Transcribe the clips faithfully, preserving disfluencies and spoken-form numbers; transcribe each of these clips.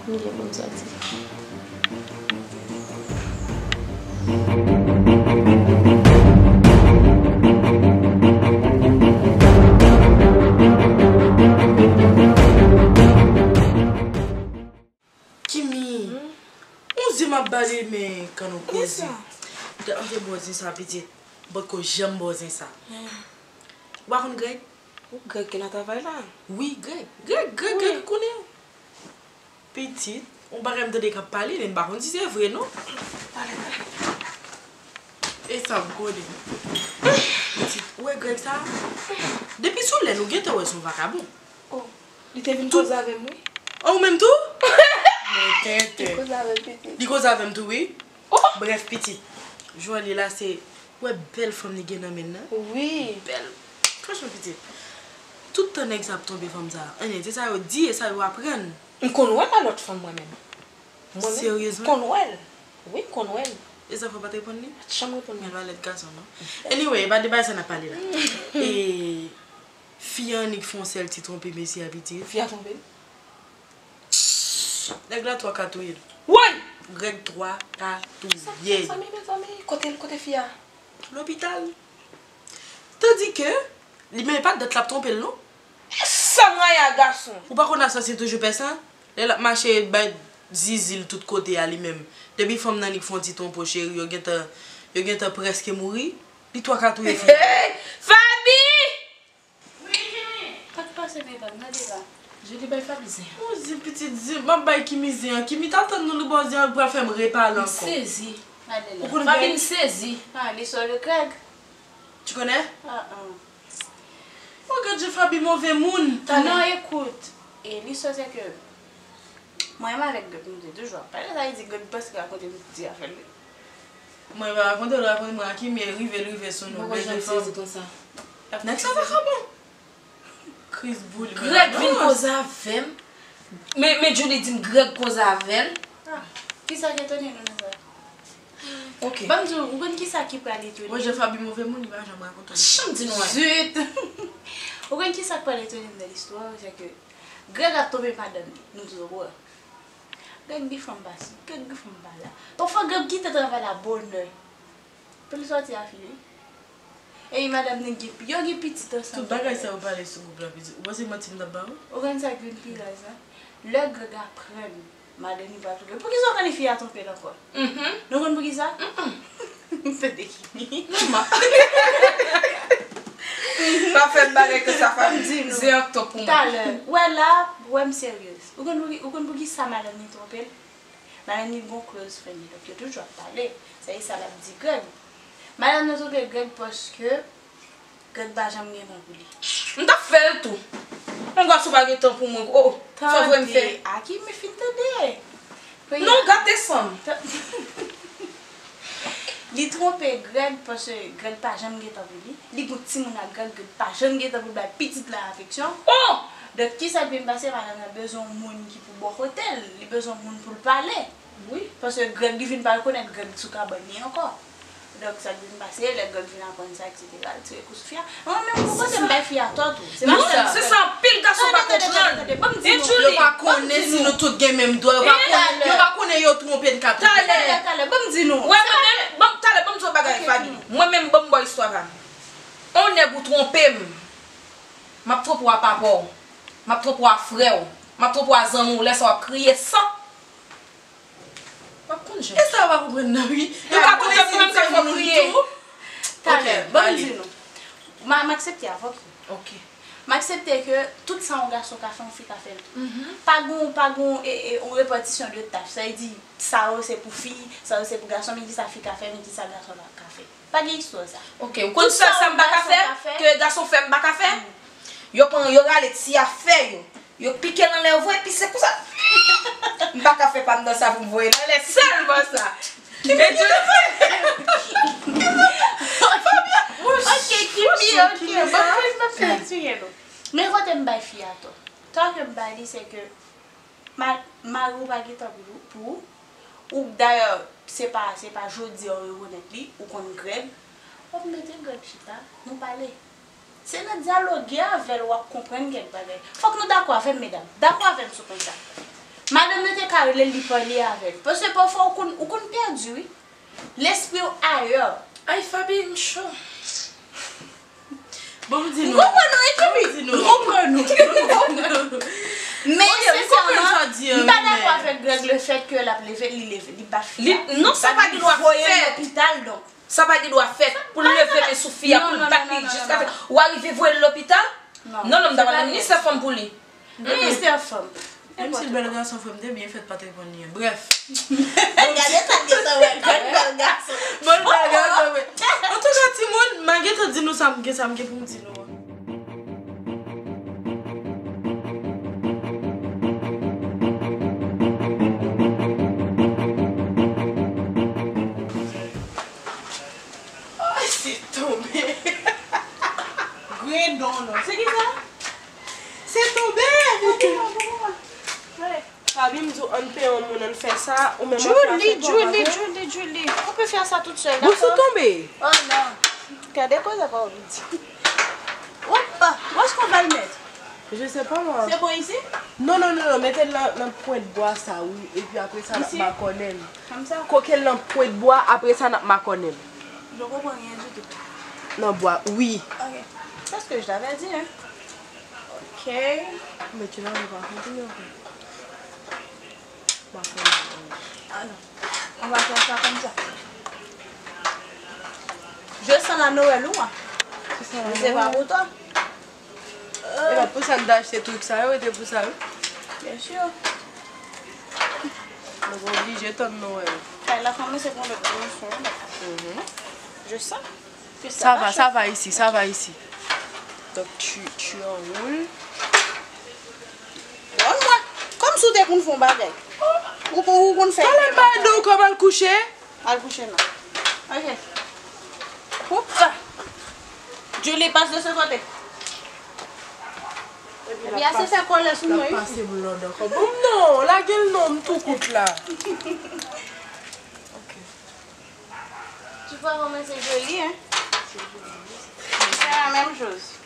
Vin gen pou m soti. Kimi, on zi m ap bale men kan nou koze. Te antre bò zen sa pitit. M potko janm bò zen sa. Ou pa konn Greg? Ou Greg ki nan travay la? Wi, Greg. Greg, Greg, Greg, konnen. Pitit, on bagay m tande k ap pale, men m pa konn si se vre non. Pale, pale. E sa m konnen. Pitit, ou wè Greg sa? Depi sou lè nou gentan wè se yon vakabon. Oh, li te vin koze avè m, wi. Oh, ou menm tou? Men tenten. Li koze avè m, pitit. Li koze avè m tou, wi. Oh! Brèf, pitit. Jwè li la, se, ou wè bèl fanm li gen nan men l nan? Wi. Bèl. Franchman, pitit. Tout tan nèg sa ap twonpe fanm sa. Anyen, se sa yo di e sa yo aprann. M konn wè l a lòt fanm mwen menm. Mwen menm, m konn wè l. Wi, m konn wè l. E zafè w pa t reponn li? Pa t janm reponn mwen. Men l pa lèd gason non. Anyway, e pa de bagay sa n ap pale la. E fi a annik fè yon sèl ti twonpe mesye a pitit. Fi a twonpe l? Nèg la twa ka touye l. Woy! Greg twa ka touye l. Mezanmi, mezanmi, kote l, kote fi a? Lopital. Tandike, li menm e pa dat l ap twonpe l non. E sa m rayi a gason. Ou pa konn asasen toujou pè san? Lè l ap mache bay zizi l tout kote a li menm. Depi fanm nan li fè yon ti twonpe cheri, yo gentan, yo gentan prèske mouri. Li twa ka touye fi a. Faby! Wi, Kimi. Sa k pase, medam? Gade la. Jodi bay Faby zen. Ou zen, pitit zen. M ap bay Kimi zen an. Kimi ta tann nou li ba w zen an, li pral fè m repale ankò. M sezi. Gade la. Ou konn Faby, m sezi. Ah, li sou le Greg. Tu connais? Ah, ah. Ou gad jan Faby move moun. Talè. Non, écoute. E li sou se ke mwen menm avèk Greg, nou te toujou ap pale. Sa vle di Greg panse rakonte m ti afè l wi. Mwen pa rakonte l, rakonte mwen a ki men rive l rive sou nou. Mwen pa janm sezi konsa. Nèg sa vakabon. Kriz boul. Greg vin koze avè m. Men, men Julie di m Greg koze avè l. Ah, kisa k etone nou nan sa? Ok. Ban m di w, ou konn kisa ki pral etone m? Wè jan Faby move moun, li pa janm rakonte yon istwa. Janm di nou anyen. Zut! Ou konn kisa k pral etone m nan listwa a, se ke Greg ap twonpe madanm li, nou tout okouran. Greg gen fanm pase, Greg gen fanm pa la. Pafwa Greg kite travay la bonè pou l sòti a fi wi. Epi madanm li gen, yo gen pitit ansanm. Tout bagay sa yo pale sou gwoup la pitit. Ou panse manti m t ap ba ou? Ou konn sa k vin pi raz la? Lè Greg aprann madanm li pral twonpe l. Poukisa w konnen fi a twonpe l ankò? Mhm. Nou konn poukisa? Mm-mm. M tande Kimi. Manman. Pa fè m bagay konsa, fò m di nou. Zen an k twòp pou mwen. Talè, ou wè la, ou wè m seryez. Ou konn pou ki, ou konn poukisa madanm li twonpe l? Madanm li gon close friend li, donk yo toujou ap pale. Sa e sa l ap di Greg. Madanm nan twonpe Greg paske Greg pa janm gen tan pou li. M t ap fè l tou. Yon gason pa gen tan pou mwen. Oh, sa vre m fè. Tande, Aki, men fin tande. Non, gate san m. Li twonpe Greg paske Greg pa janm gen tan pou li. Li gon timoun ak Greg, Greg pa janm gen tan pou bay pitit la afeksyon. Oh! Donk, kisa k vin pase? Madanm nan bezwen yon moun ki pou bò kote l. Li bezwen yon moun pou l pale. Wi. Paske Greg, li vin pa rekonèt Greg sou kabann li ankò. Donk, sa k vin pase, lè Greg vin aprann sa, etsetera, l tire kou sou fi a. Mwen menm, pou kote m bay fi a tò tou. Se pa sèl. Non, se sa, anpil gason pa konprann. Tande, tande, tande, tande, ban m di nou. Yo pa konnen si nou tout gen menm dwa, yo pa konnen, yo pa konnen yo twonpe n ka twonpe. Talè, talè, ban m di nou. Wè, mwen menm, ban m, talè, ban m di w bagay, Faby. Mwen menm, ban m ba w istwa pa m. On nèg ou twonpe m, m ap twonpe w a papa w, m ap twonpe w a frè w, m ap twonpe w a zanmi w, lè sa w ap kriye san. W ap konn jan. E sa yo pa konprann nan wi. Yo pa konprann menm sa fò kriye. Talè, ban m di nou. M a, m aksepte avè w. Ok. M aksepte ke tout sa yon gason ka fè, yon fi ka fè l tou. Mhm. Pa gon, pa gon, e, e, yon repatisyon de tach. Sa vle di, sa yo se pou fi, sa yo se pou gason, men kisa fi ka fè, men kisa gason pa ka fè. Pa gen istwa sa. Ok, ou konn sa, sa m pa ka fè, ke gason fè m pa ka fè? Yo pran, yo rale ti afè yo. Yo pike l anlè, yo voye pise konsa. M pa ka fè pa m nan sa pou m voye l anlè sèlman sa. Ki men tou. Ok, Kimi, ok, bon, bon, bon, kontinye non. Men kote m bay fi a tò. Tò ke m bay li, se ke Ma-, mari w pa gen tan pou, pou ou. Ou, dayè, se pa, se pa jodi a w rekonèt li, ou konn Greg. W ap mete Greg chita, nou pale. Se nan dyaloge avè l w ap konprann kèk bagay. Fòk nou dakò avè m, medam. Dakò avè m sou pwen sa. Madanm nan te ka rele l, li pale avè l. Paske pafwa ou konn, ou konn pèdi, wi. Lespri w ayè. Ay, Faby, m cho. Bon, m di M nou. Konprann nou, wi, Faby. M konprann nou. Men, sensèman, m pa dakò avèk Greg le fèt ke l ap leve, li leve, li bat fi a. Non, sa pa gen dwa fèt. Lopital, donk. Sa pa gen dwa fèt pou l leve men sou fi a, pou l bat li jiskaske w arive voye l lopital? Non, non, non, m ta pral minis la fanm pou li. Minis la fanm. Menm si l bèl gason, frè m te byen fèt pa te konn li an. Brèf. Gade sa l gentan wè, gad bèl gason. Bon, l bèl gason, wi. Antouka, timoun, m a gentan di nou sa m gen, sa m gen pou m di nou an. Ay, se tonbe. Grendon, non. Se ki sa? Se tonbe. Faby, m di w ann peye yon moun, ann fè sa, ou menm w ap fè a, fè kòb avè l. Julie, Julie, Julie, ou pe fè sa tout sèl, dakò? Bous ou tonbe? Oh non. Gade koze pa w vin di. Opa, où est-ce qu'on va le mettre? Je sais pas moi. C'est bon ici? Non, non, non, non, mete l nan, nan pwent bwa sa, wi. Epi apre sa, n ap makònen l. Comme ça? Koke l nan pwent bwa, apre sa, n ap makònen l. Je comprends rien du tout. Nan bwa, wi. Ok. C'est ce que je t'avais dit, hein. Ok. Mete la, nou pa kontinye ankò. Makònen l. Ah non. On va faire ça comme ça. Je sens la Noël, ou, moi. Se pa pou twa. E pa pou sa n ta achte trik sa yo, e te pou sa, wi. Bien sûr. Nou oblije tann Nwèl. Kay la kòmanse pran lòt dimansyon, wi. Mhm. Je sens que ça va, ça va ici, ça va ici. Donc, tu, tu enroules. Donn mwen. Kòmsi w te konn fè yon bagay. Ou, ou konn fè. Talè m pa di w kòman l kouche? Al kouche non. Ok. Hop. Julie, passe de ce côté. Epi ase fè kòlè sou mwen, wi. Pase m lòd ankò. Bon, non, lage l non, m tou kout la. Ok. Tu vois comment c'est joli, hein? C'est la même chose.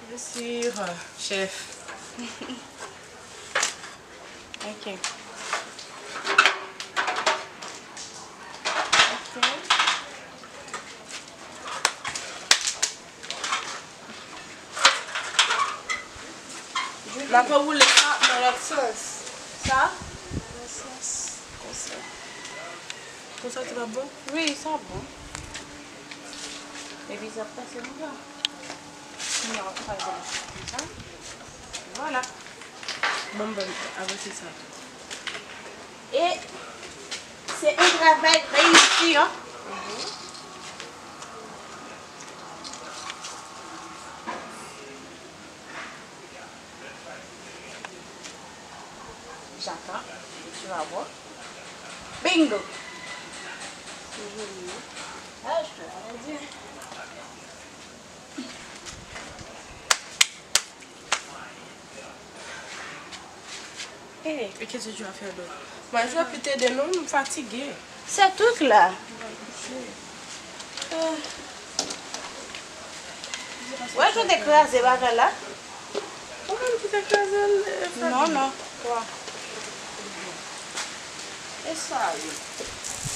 Bien sûr, chef. Ok. Ok. N ap anwoule sa nan lòt sans. Sa? Nan sans konsa. Konsa ki p ap bon? Wi, sa bon. Epi sa ap pase konsa. Kounye a w ap kraze l konsa. Vwala. Bon, m avanse sa tou. E se yon travay reyisi, an. J'attends. Tu vas voir. Bingo! Ah, je te l'avais dit. E kisa tu vas faire d'autre? Mwen, je vais plus t'aider, non, m fatige. Se tout la. Wè, jan w te kraze bagay la. Ou menm ki te kraze l, Faby? Non, non. Kwa? E sa yo.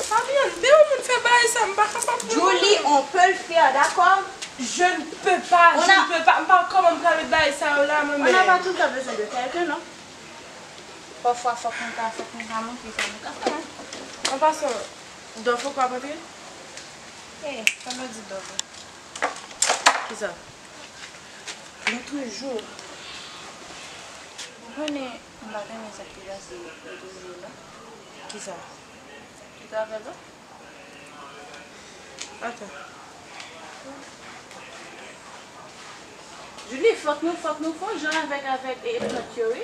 Fabienne, de yon moun fè bagay sa, m pa kapab pran. Julie, on peut le faire, d'accord? Je ne peux pas, je ne peux pas. M pa kòman m pral met bagay sa yo la, mwen menm. On n'a pas tout le temps besoin de quelqu'un, non? Pafwa, fòk nou ka, fòk nou ka montre sa nou ka fè, wi. An pasan, Dòf ou ka montre? Eh, sa vle di Dòf. Kisa? Lòt jou. Ou konnen, m pa renmen sa ki pase lòt jou la. Kisa? Ki travay la? Atann. Julie, fòk nou, fòk nou fè yon jan avèk, avèk, e, plant yo, wi.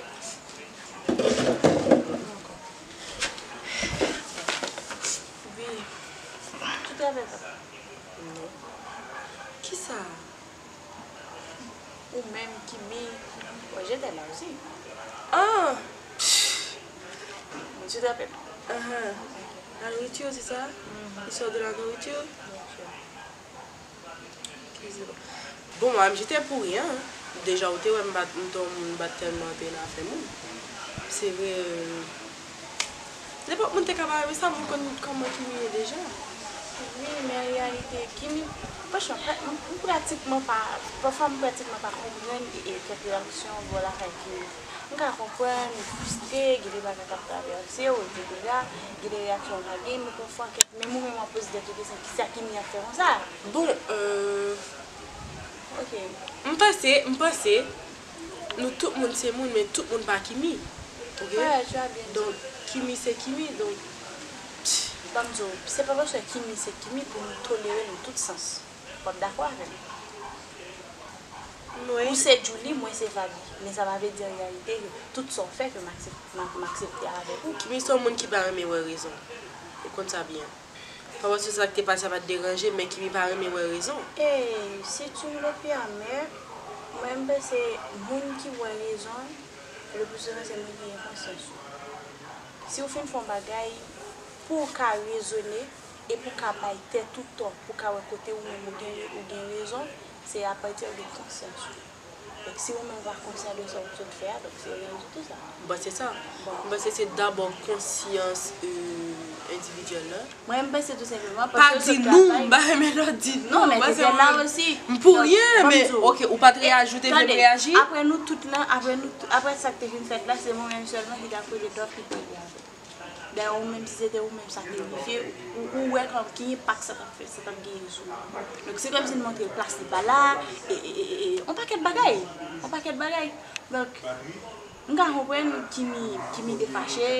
Wi. Tout travay sa. Non. Kisa? Ou menm ki bi. Bon, j'étais là aussi. Ah! Bon, tu t'appelles. Ahan. La nourriture, c'est ça? Mhm. L'histoire de la nourriture? Bien sûr. Bon, mwen, j'étais pour rien. Deja, ou te wè m bat, m te yon moun bat tèlman anpil afè moun. Se vre, euh, nenpòt moun te ka pa renmen sa, moun konn kòman Kimi ye deja. Wi, men an reyalite, Kimi, franchman, pra- m, m pratikman pa, pafwa m pratikman pa konprann e, e kèk reyaksyon bò lakay Kimi. M ka konprann, ou fristre, gen de bagay k ap travèse w, etsetera, gen de reyaksyon w ka gen, men pafwa kèk, menm ou menm w ap poze tèt ou kesyon, kisa Kimi ap fè konsa? Bon, euh, Ok. M panse, m panse, nou tout moun se moun, men tout moun pa Kimi. Ok? Ouais, tu as bien dit. Donk, Kimi se Kimi, donk, pff. Ban m di w, se pa paske Kimi se Kimi pou nou tolere l nan tout sans. W ap dakò avè m. Wi. Ou se Djouly, mwen se Faby. Men sa pa vle di an reyalite ke tout sa w fè ke m aksep-, m a-, m aksepte avèk ou. Kimi se yon moun ki pa renmen wè rezon. Ou konn sa byen. Pa paske sa k te pase a pa t deranje, men Kimi pa renmen wè rezon. E, si tu me le permets, mwen m panse moun ki wè rezon, le plus souvent se moun ki gen konsyans ou. Si w fin fè yon bagay, pou w ka rezone e pou w ka bay tèt ou tò, pou w ka wè kote ou menm ou gen, ou gen rezon, se apati de konsyans ou. Donk, si ou menm pa konsyan de sa ou sot fè a, donk se rezon tou sa. M panse sa. Bon. M panse se dabò konsyans, euh, endividyèl la. Mwen, m panse tou senpleman paske ou sot travay. Pa di nou, m pa renmen lè w di nou. Non, men te fè la osi. M pou ryen, men, ok, ou pa t reyaji, ou te vle m reyaji? Apre nou tout lan, apre nou tout, apre sa k te fin fèt la, se mwen menm sèlman ki t ap rele Dòf ki te rele avè l. Dayè, ou menm, si se te ou menm sa te rive, ou, ou wè kòm ki enpak sa t ap fè, sa t ap genyen sou ou. Donk, se kòmsi n montre l plas li pa la, e, e, e, e, e, yon pakèt bagay, yon pakèt bagay. Donk, m ka konprann Kimi, Kimi te fache,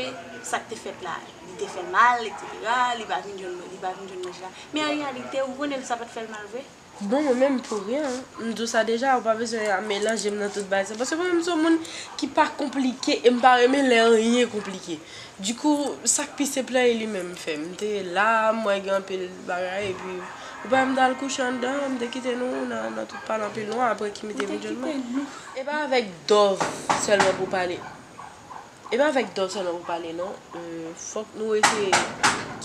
sa k te fèt la, li te fè l mal, etsetera, li pa vin jwenn, li pa vin jwenn manje la. Men an reyalite, ou konnen sa pa t fè l mal vre. Bon, mwen menm pou ryen, m di w sa deja, ou pa bezwen al melanje m nan tout bagay sa. Paske mwen menm se yon moun ki pa konplike e m pa renmen lè anyen konplike. Dikou, sa k pi senp lan e li menm m fè. M te la, m wè gen anpil bagay, epi ou pa wè m t al kouche anndan, m te kite nou nan, nan tout pale anpil non, apre Kimi te vin jwenn mwen. E pa avèk Dove sèlman pou pale. E pa avèk Dove sèlman pou pale non. Euh, fòk nou eseye.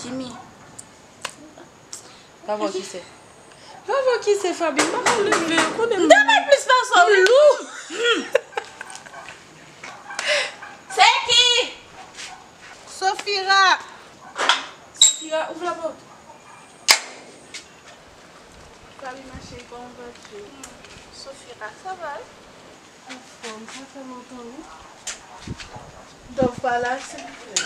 Kimi. Pa vò ki se. Pa vò ki se Faby, m pa ka leve, ou konnen m. M te bay plis pase w, wi. Lou. Se ki? Sofira. Sofira, ouvre la porte. Faby, ma chérie, kòman vas-tu? Sofira, ça va? Anfòm, sa fè lontan, wi. Dove pa la, silvouplè.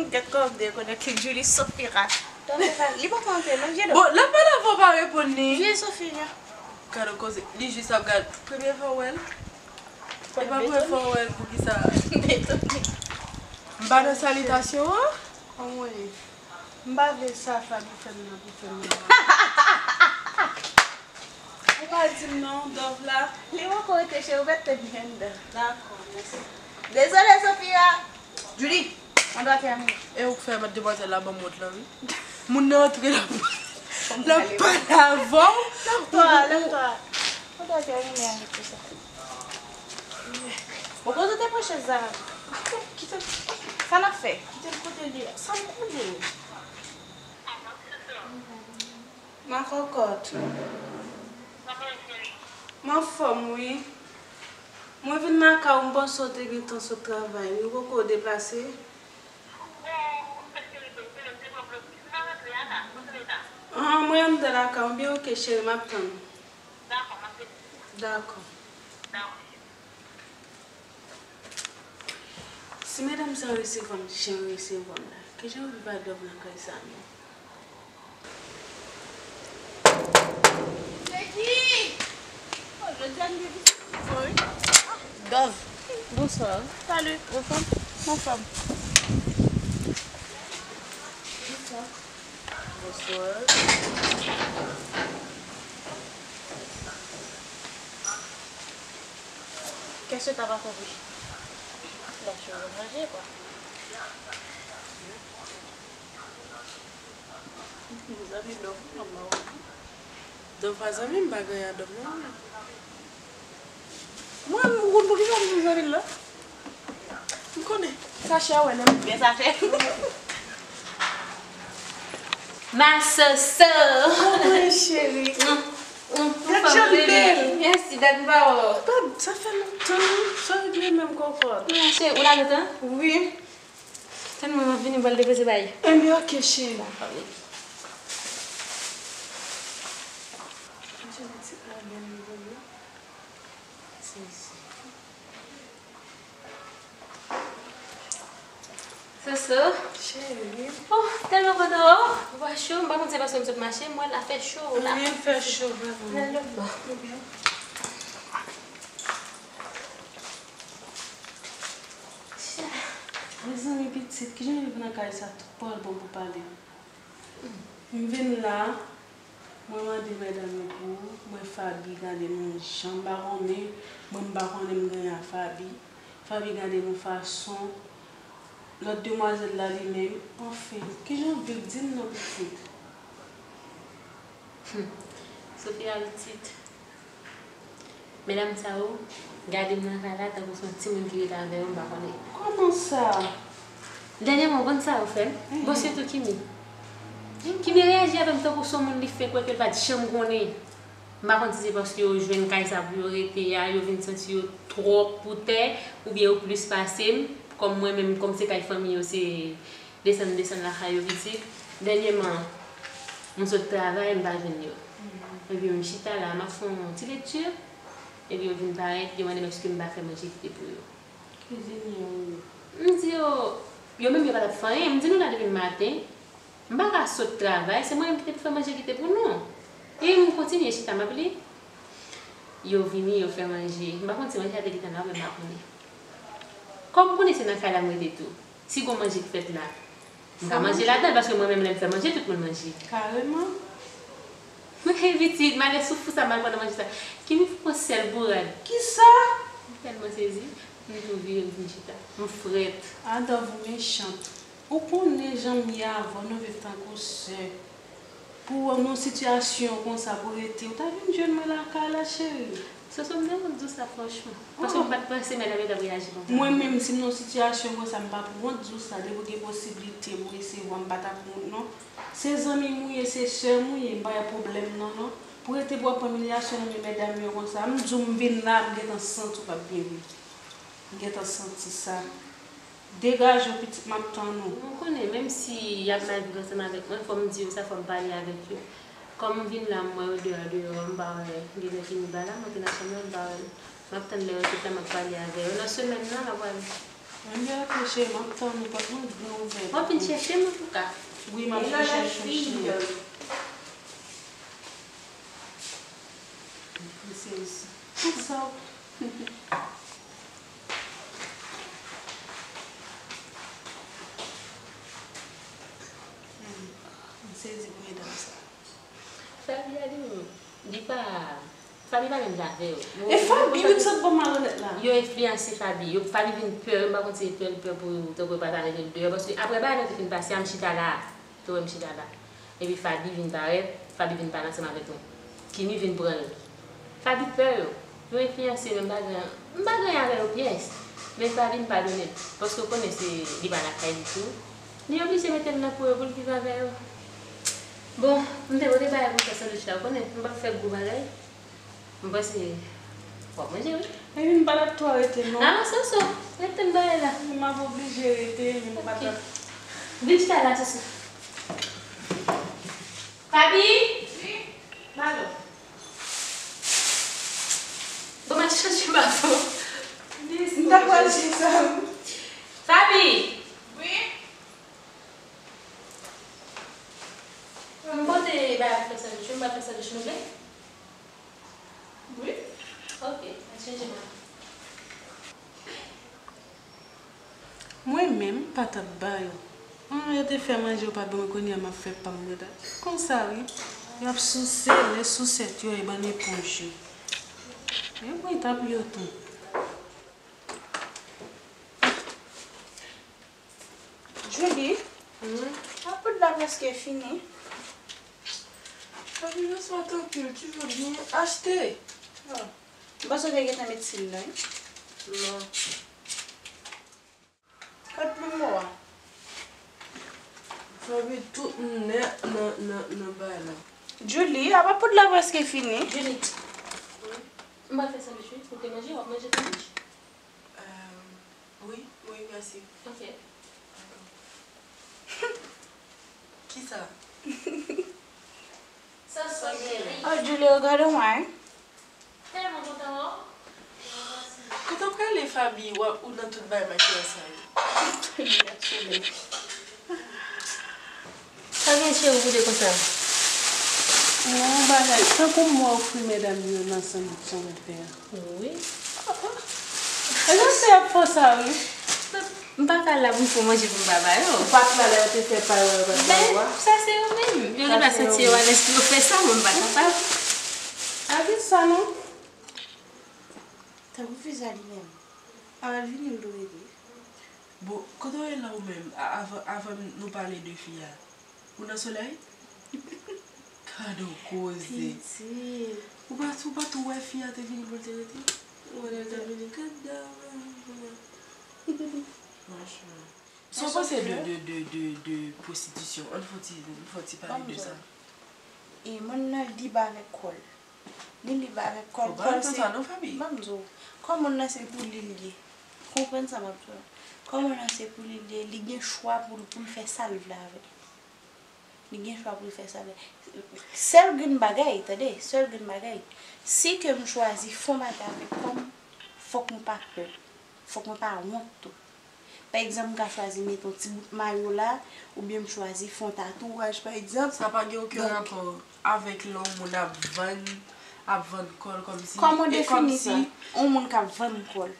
Gad kòman m dekonekte, Djouly, Sofira. Dove pa la, li poko antre, non, vye Dove. Bon, l ap pale avè w, pa reponn li. Vye Sofira. Gad yon koze, li jis ap gad. Premye fwa w wè l? E pa premye fwa w wè l, poukisa? M pa nan salitasyon an? Anmwey. M pa vle sa Faby fè m nan pou fè m nan. Ou pa di m non, Dove la. Li poko rete cheri, ou mèt te byen anndan. Dakò, mèsi. Dezole, Sofia. Djouly, on doit terminer. E ou k fè demwazèl la ban m wont lan, wi. Moun nan antre la, l ap pale avè w. Lève-toi, lève-toi. On doit terminer avec tout ça. Bon, kote w te pran chèz la? Kite, kite. Sa n ap fè? Kite l kote l ye a. Sa m konnen. Ma cocotte. M anfòm, wi. Mwen vin lakay ou, m panse w te gentan sot travay, wi. Ou poko deplase? An, mwen anndan lakay ou, byen, ok, cheri, m ap tann ou. Dakò. Si medam sa yo resevwa m jan yo resevwa m la, kijan yo viv a Dove nan kay sa menm? Se ki? Oh, jodi a m gen vizit. Dove, bonswa. Salut. Anfòm? M anfòm. Bonswa. Bonswa. Qu'est-ce que t'as pas compris? Là, tu veux manger, quoi. Mezanmi, Dove, manman w. Dove pa zanmi m, pa gen anyen a Dove non. Mwen, m konn poukisa m di zanmi l la. M konnen. Sachè a wè nan men. Men sachè. Ma soso. Mwen cheri. Mm. Gad jan l bèl. Mèsi, dat m pa wè w. Gad, sa fè lontan, wi. Sa regle menm kòkòt. Wi, cheri, ou la gentan? Wi. Tann mwen, m ap vini, m pral depoze bagay. Enben, oke, cheri. Dakò, baby. Mwen cheri, ti la bèl li voye. Sezi. Soso. Cheri. Oh, tèlman kontan wè w. Ou pa cho, m pa konn se paske m sot mache, m wè l ap fè cho la. Wi, l fè cho, vrèman. Nan lòt bò. Ok. Mezanmi pitit, kijan m rive nan kay sa, tout pawòl bon pou pale. M vin la, mwen mande medam yo pou ou, mwen Faby gade m yon jan m pa konnen, mwen m pa konnen m genyen a Faby, Faby gade m yon fason, lòt demwazèl la li menm, anfen, kijan w viv, di m non pitit. Hmm. Sophia pitit. Medam sa yo gade m nan kay la tankou se yon timoun ki rete avè yo, m pa konnen. Kòman sa? Dènyèman, ou konn sa yo fè m? Mhm. Bon, sitou Kimi. Kimi reyaji avè m tankou se yon moun li fenk wè ke l pa t janm konnen. M pa konn si se paske yo jwenn kay sa pou yo rete a, yo vin santi yo twòp pou tè, oubyen yo plis pase m. Kòm mwen menm, kòm se kay fanmi yo, se desann, desann lakay yo pitit. Dènyèman, m sot travay, m pa jwenn yo. Epi m chita la, m ap fè yon ti lekti. Epi yo vin parèt, yo mande m èske m pa fè manje kite pou yo. Kizin yo. M di yo, yo menm yo pa t ap fè anyen. M di nou la depi maten. M pa ka sot travay, se mwen menm ki te pou fè manje kite pou nou. Epi m kontinye chita, m ap li. Yo vini, yo fè manje. M pa konn si manje a te gentan la, men m pa konnen. Kòm m konnen se nan kay la m rete tou. Si gon manje k fèt la, m ka manje ladan l, paske mwen menm lè m fè manje, tout moun manje. Kareman. Mwen, hey, pitit, m ale sou fou sa, m al pran nan manje sa. Kimi fè yon sèl bourad. Kisa? M tèlman sezi, m tou vire, m vin chita. M frèt. Ada, vous méchante. Ou konnen jan m ye avè w, nou viv tankou sè. Pou w nan yon sitiyasyon konsa pou rete, ou ta vin jwenn mwen lakay la, cheri. Soso, m te wont di w sa franchman. Paske m pa t panse medam yo t ap reyaji konsa. Mwen menm, si m nan yon sitiyasyon konsa, m p ap wont di w sa. Depi w gen posiblite pou w resevwa m, m pa t ap wont non. Se zanmi m ou ye, se sè m ou ye, m pa wè pwoblèm nan non. Pou rete pou w ap pran imilyasyon nan men medam yo konsa, m di w m vin la, m gentan santi w p ap byen viv. M gentan santi sa. Degaje w pitit, m ap tann ou. Mwen konnen, menm si y ap mal viv ansanm avèk mwen, fò m di yo sa, fò m pale avèk yo. Kòm m vin la, m wè yo deyò, deyò, m pa wè gen lè Kimi pa la, m antre nan chanm nan, m pa wè l. M ap tann lè yo sot la, m ap pale avè yo. Nan semèn nan, m ap pale. Mwen byen, ok, cheri, m ap tann ou, pòt mwen gran ouvè. W ap vin chèche m, antouka. Wi, m ap vin chèche w, cheri. M sezi. Sa w Hmm, m sezi pou medam sa. Faby a li menm, li pa, Faby pa menm jan avè yo. Yo, e Faby wi k sot ban m malonèt la. Yo enfliyanse Faby. Yo, Faby vin pè, yo, m pa konn si se pè l pè pou tankou yo pa ta rete l deyò. Paske apre bagay la te fin pase a, m chita la. Te wè m chita la. Epi Faby vin parèt, Faby vin pale ansanm avèk nou. Kimi vin pran l. Faby pè yo. Yo enfliyanse yo, m pa gen, m pa gen anyen avè yo pyès. Men Faby m padone l. Paske w konnen se, li pa lakay li tou. Li oblije mete l nan po yo pou l viv avè yo. Bon, m te pote bagay pou m fè sandwich la, ou konnen, m p ap fè gwo bagay. M panse w ap manje, wi. Epi m pa t ap twò rete, non. Ah, Soso, rete m bagay la. M ap oblije rete, men m pa t ap. Ok. Vin chita la, Soso. Faby? Wi? Malo. Bon, m al chanje bafon. M ta pral chita. Faby! Wi? M pote bagay pou fè sandwich, m pral fè sandwich, nou vle? Wi. Ok, al chanje bafon. Mwen menm, m pa t ap ba yo. An, yo te fè manje, yo pa ban mwen, kounye a m ap fè pa m, gade. Konsa, wi. Y ap souse, lè sousèt yo, e bann eponj yo. E mwen t ap yo tou. Julie, hmm? Apot la prèske fini. Faby, lès mwen trankil, tu veux bien acheter? Oh. M panse w te gentan met sil la, wi. Non. Kot plim mò a? Faby, tout nèt nan, nan, nan bay la. Julie, apa poud la prèske fini? Julie, m pral fè sandwich wi. Ou te manje? W ap manje sandwich? Euh, wi, wi, mèsi. Ok. Kisa? Sa, sa, Julie. Oh, Julie, regardez-moi, hein. Tèlman kontan wè w. Kote w prale, Faby? W ap, ou nan tout bagay makiyan sa yo. Sa gen cheri pou de konsa? Yon bagay, tankou m wè w fri medam yo nan sandwich sa mwen fè a. Wi. E jan se ap fè sa, wi. M pa ka la pou m fè manje pou m pa ba yo. Ou pa t la lè yo te fè pa yo, yo pa t ba ou a? Ben, sa se yo menm. Yo genlè santi yo alèz pou yo fè sa, mwen m pa kapab. A di sa non. Tankou fi sa li menm. A, l vini, l dwe rete. Bon, kote w ye la ou menm? A, avan, avan nou pale de fi a. Ou nan solèy? Gad on koze. Pitit. Ou pa, ou pa tou wè fi a te vini pou l te rete? Ou wè lè l te vini, gad dam. Franchman. Sa w panse de, de, de, de, de pwostitisyon? Ann fè ti, ann fè ti pale de sa. E moun nan lib avèk kò l. Li lib avèk kò l, kò l se, ban m di w, kò moun nan se pou li l ye. Konprann sa m ap di w la. Kò moun nan se pou li l ye, li gen chwa pou l, pou l fè sa l vle avè l. Li gen chwa pou l fè sa l vle. Sèl grenn bagay, tande, sèl grenn bagay. Si ke m chwazi fè yon bagay avèk kò m, fòk m pa pè. Fòk mwen pa wont tou. Pa egzanp, m ka chwazi mete yon ti bout mayo la, oubyen m chwazi fè yon tatouaj, pa egzanp. Sa pa gen okenn rapò avèk lè yon moun ap vann, ap vann kò l kòmsi, kòman w defini sa? Yon moun k ap vann kò l.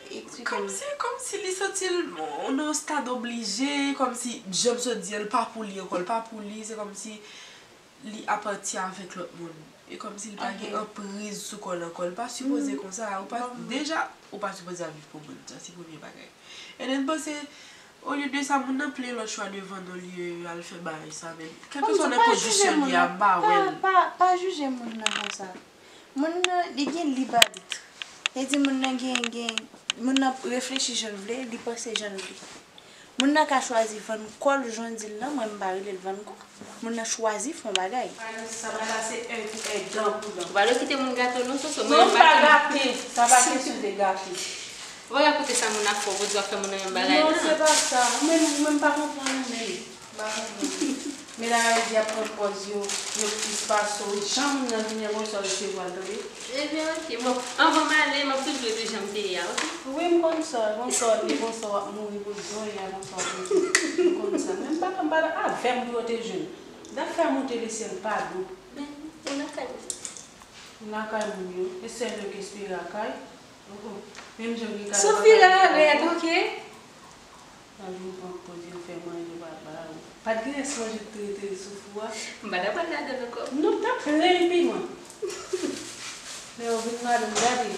Eksplike m. Kòmsi, kòmsi li santi l nan yon stad oblije, kòmsi, jan m sot di a, l pa pou li ankò, l pa pou li, se kòmsi li apati avèk lòt moun. E kòmsi li pa gen anpriz sou kò l ankò. Li pa sipoze konsa. Ou pa, deja, ou pa sipoze ap viv pou moun. Sa se premye bagay. And then, m panse, olye de sa, moun nan plen lòt chwa devan nou, li al fè bagay sa menm. Kèlkeswa nan pozisyon li a, m pa wè l. Pa, pa, pa jije moun nan konsa. Moun nan, li gen lib abit. Li di moun nan gen, gen, moun nan reflechi jan l vle, li panse jan l vle. Moun nan ka chwazi vann kò l, jan w di l lan, mwen m pa rele l vann kò. Moun nan chwazi fè yon bagay. Sa bagay la se en pou en, dan pou dan. Ou pa dwe kite moun gate w non, Soso. Non, m pa gate. Sa pa kesyon de gate. Ou pa ka koute sa moun ap fè w pou di w ap fè moun nan menm bagay la. Non, se pa sa. Ou menm, ou menm pa konprann ou menm. M pa konprann. Medam yo di y ap pran pòz yo, yo plis pase w. Jan moun nan vini an konsa, w resevwa l, tande. Ebyen, oke. Bon, anvan m ale, m ap toujou rete jan m te ye a, oke? Wi, m konn sa, konsa w te, konsa w ap mouri pou zòrèy a, konsa w ap mouri. M konn sa. Men m pa, m pa avè m pou yo te jwenn. Zafè moute lesyèl pa dou. Men, ou lakay moun. Ou lakay moun yo. E sèl yo k espere lakay. Oh, oh. Menm jan gen kay Sophie la, rèd, oke? Sa vin pran kote yo fè manje pa ba ou. Pa t gen rès manje k te rete sou fou a? M pa t ap al ladan l ankò. Non, t ap plen piman. Lè yo vin ladan l, gade.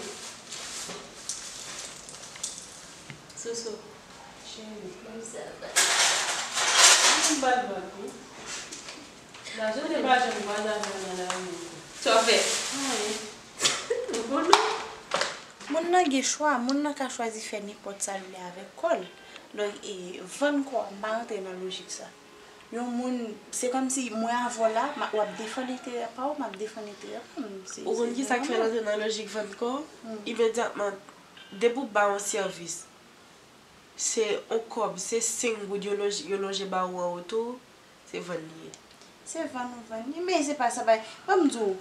Soso. Cheri. Ban m sa, ban m sa. M ba l vag, wi. Lajan te pa janm vag avè w nan lari ankò. Sa w fè? Anyen. Ou bon non? Moun nan gen chwa, moun nan ka chwazi fè nenpòt sa l vle avèk kò l. Donk, e, vann kò a, m pa rantre nan lojik sa. Yon moun, se kòmsi mwen avè w la, m a, w ap defann enterè pa w, m ap defann enterè pa m. Se, ou konn kisa k fè l antre nan lojik vann kò? Hmm. Imedyatman, depi w ba yon sèvis, se yon kòb, se senk goud yo lonje, yo lonje ba ou an retou, se vann li ye. Se vann ou vann li, men se pa sa bay. Ban m di w,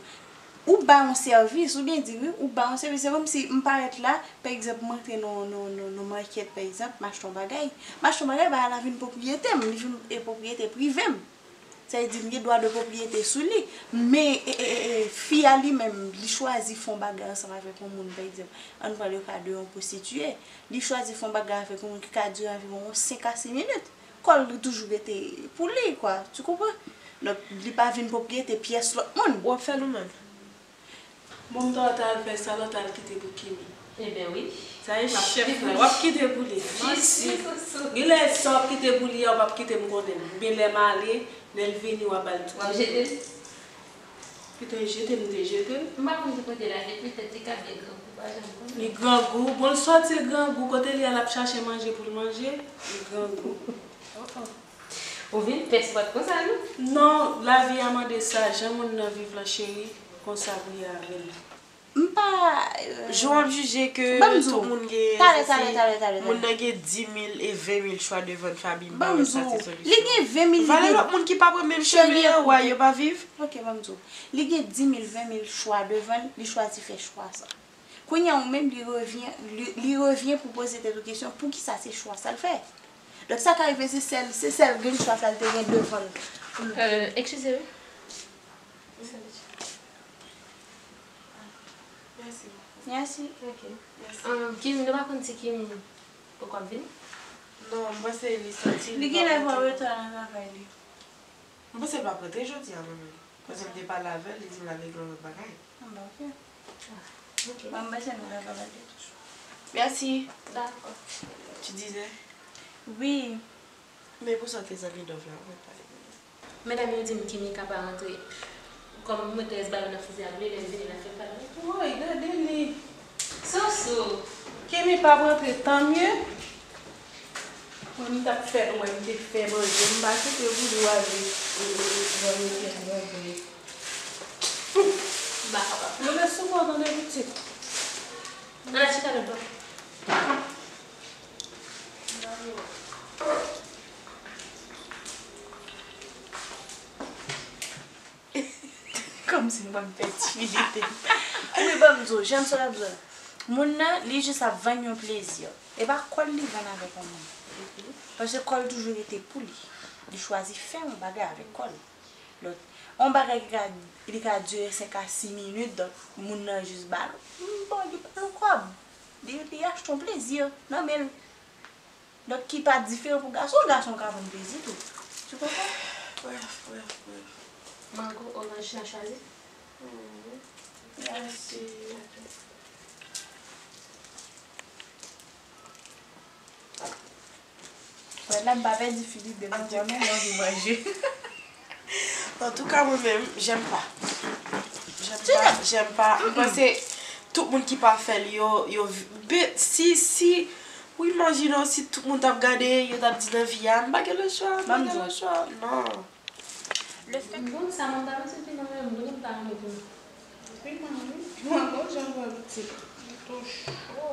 ou ba yon sèvis, ou byen di wi, ou ba yon sèvis. Se kòmsi m parèt la, pa egzanp, m antre nan, nan, nan, nan makèt, pa egzanp, m achte yon bagay. M achte yon bagay, bagay la vin pwopriyete m, li vin, e, pwopriyete prive m. Sa vle di m gen dwa de pwopriyete sou li. Men, e, e, e, e, fi a li menm, li chwazi fè yon bagay ansanm avèk yon moun, pa egzanp, ann pran le ka de yon pwostitiye. Li chwazi fè yon bagay avèk yon moun ki ka dire anviwon senk a sis minit. Kò l toujou rete pou li, kwa. Tu konpran? Donk, li pa vin pwopriyete pyès lòt moun. W ap fè l ou menm? Bon, m ta w ta al fè sa, lòt al kite pou Kimi. Ebyen wi. Sa e chèf la, w ap kite pou li. Manti. Genlè sa w ap kite pou li a, w p ap kite m konnen l. Oubyen lè m ale, lè l vini, w a ba l tou. W ap jete l? Pito jete m te jete l. M pa konn ki kote l ale, petèt li ka byen grangou, pa janm konnen. Li grangou, bon l sòti l grangou, kote li al ap chache manje pou l manje, li grangou. Oh, oh. Ou vin pès, ou pa t konsa, non? Non, lavi a mande sa, jan moun nan viv lan, cheri, konsa pou ye avè l. M pa. Jan w ap jije ke tout moun gen, talè, talè, talè, talè, moun nan gen di mil e ven mil chwa devan l, Faby, m pa wè sa se solisyon. Li gen ven mil. Valè lòt moun ki pa pran menm chemen an, wa, yo pa viv. Ok, ban m di w. Li gen di mil, ven mil chwa devan l, li chwazi fè chwa sa. Kounye a, ou menm, li revyen, li, li revyen pou poze tèt ou kesyon, poukisa se chwa sa l fè? Donk, sa ka rive, se sèl, se sèl grenn chwa sa l te gen devan l pou l. Euh, excusez, oui. Mèsi. Mèsi. Ok. Mèsi. Um, Kimi, nou pa konn si Kimi poko ap vini? Non, m panse li soti, li genlè pran reta nan travay li. M panse l p ap rantre jodi a, mwen menm. Paske m te pale avè l, li di l al regle yon lòt bagay. Ah, bah, ok. Ah, ok. Bon, m panse nou ta ka pale tou. Merci. D'accord. Tu disais? Wi. Men pou sa w te zanmi Dove la, ou mèt pale pou mwen. Medam yo di m Kimi ka pa rantre. Kòm mwen te ba yo nan fizi a ble, lè l vini, l ap fè pale. Woy, gade li. Soso. Kimi p ap rantre, tan mye. Mwen, m t ap fè l wè m te fè manje. M pa kite pou li ale. Mwen, m te manje. M pa kapab. Mwen, men sou mwen, tande pitit. Ann al chita lòt bò. Kòmsi m konn fè timidite. Wi, ban m di w, jan m sot ap di w. Moun nan, li jis ap vann yon plezi. E pa kò l li vann avèk yon moun. Paske kò l toujou rete pou li. Li chwazi fè yon bagay avèk kò l. Lòt, yon bagay ki ka, li ka dire senk a sis minit, donk, moun nan jis ba l. Bon, li ba l yon kòb. Li, li achte yon plezi nan men l. Donk, ki pa diferan pou gason, gason ka vann plezi tou. Tu comprends? Bref, bref, bref. Mango, oranj, sa chwazi? Mhm. Merci. Wè, la, m pa pèdi Philippe devan mwen, men mwen anvi manje. Antouka, mwen menm, j'aime pas. J'aime pas, j'aime pas. M panse tout moun ki pa fè l, yo, yo, be, si, si, ou imajine w, si tout moun t ap gade, yo t ap di nan vi a, m pa gen lòt chwa, m pa gen lòt chwa. Non. Le fèt. Bon, sa mwen pa mete piman menm, mwen pa renmen piman. Piman, wi. Piman, bon, jan mwen pitit. Li tou cho.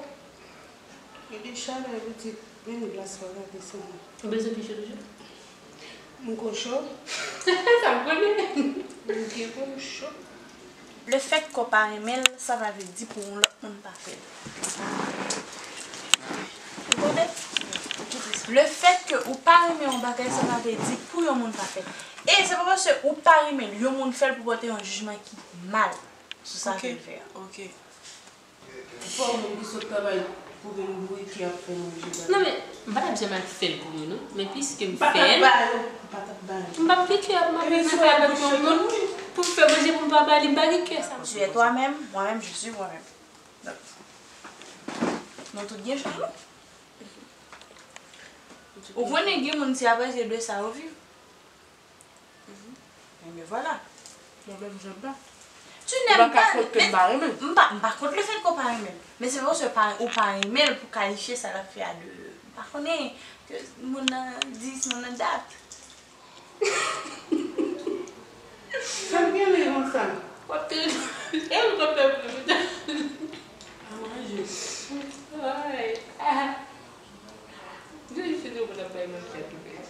Li gen chalè pitit. Menm glas pa ka desann. Ou bezwen pi cho toujou? M ko cho. Sa m konnen. M byen ko m cho. Le fèt ke w pa renmen l, sa pa vle di pou yon lòt moun pa fè l. Ou tande? Le fèt ke ou pa renmen yon bagay, sa pa vle di pou yon moun pa fè l. E se pa paske ou pa renmen l, yon moun fè l pou pote yon jijman ki mal sou sa ke l fè a. Ok. Fò moun ki sot travay pou vin bourike ap fè manje ba yo. Non, men, m pa t ap janm al fè l pou moun, non. Men piske m fè l, m pa t ap ba yo. M p ap gen kè ap mande nan kay avèk yon moun pou m fè manje pou m pa ba li, m pa gen kè sa. Tu es toi-même, moi-même, je suis moi-même. Donk, nou tout gen chay nou. Ou konnen gen moun se apati de sa yo viv. Mhm. Ebyen, vwala. Mwen menm, j'aime pas. Tu n'aimes pas, m pa, m pa kont le fèt ke w pa renmen l. Men se pa paske pa, ou pa renmen l pou kalifye sa l ap fè a de, m pa konnen, ke moun nan dis, moun nan dat. Sa m gen li konsa? W ap te, e m konn fè pli pita. A manje. Ay. Depi fini ou pa t ap bay manti a tou bèl.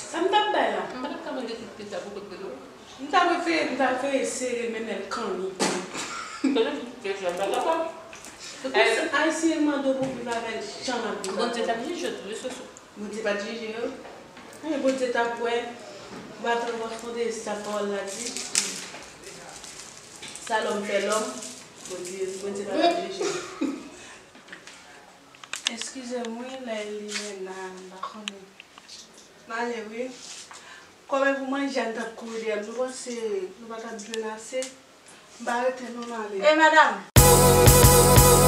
Sa m t ap bay la? M pa t ap ka manje tout pita pou kote nou. M ta prefere, m ta prefere sere mennen l kanni. Tande, m te fè m pa kapab. Se konsa Ayisyen mande w pou viv avè l jan l ap viv avè w. Bondye t ap jije w tou, wi, Soso. Bondye pa t jije yo. Men Bondye t ap wè. Baton w ap konte sa pawòl la di. Sa lòm fè lòm. Bondye, Bondye pa t ap jije yo. Eskize m wi, lè li Lena, m pa konnen. M ale wi. Kòm e pou manje a n t ap kouri dèyè m, nou panse nou pa t ap jwenn ase? M pa rete non, m ale. Ey, madanm!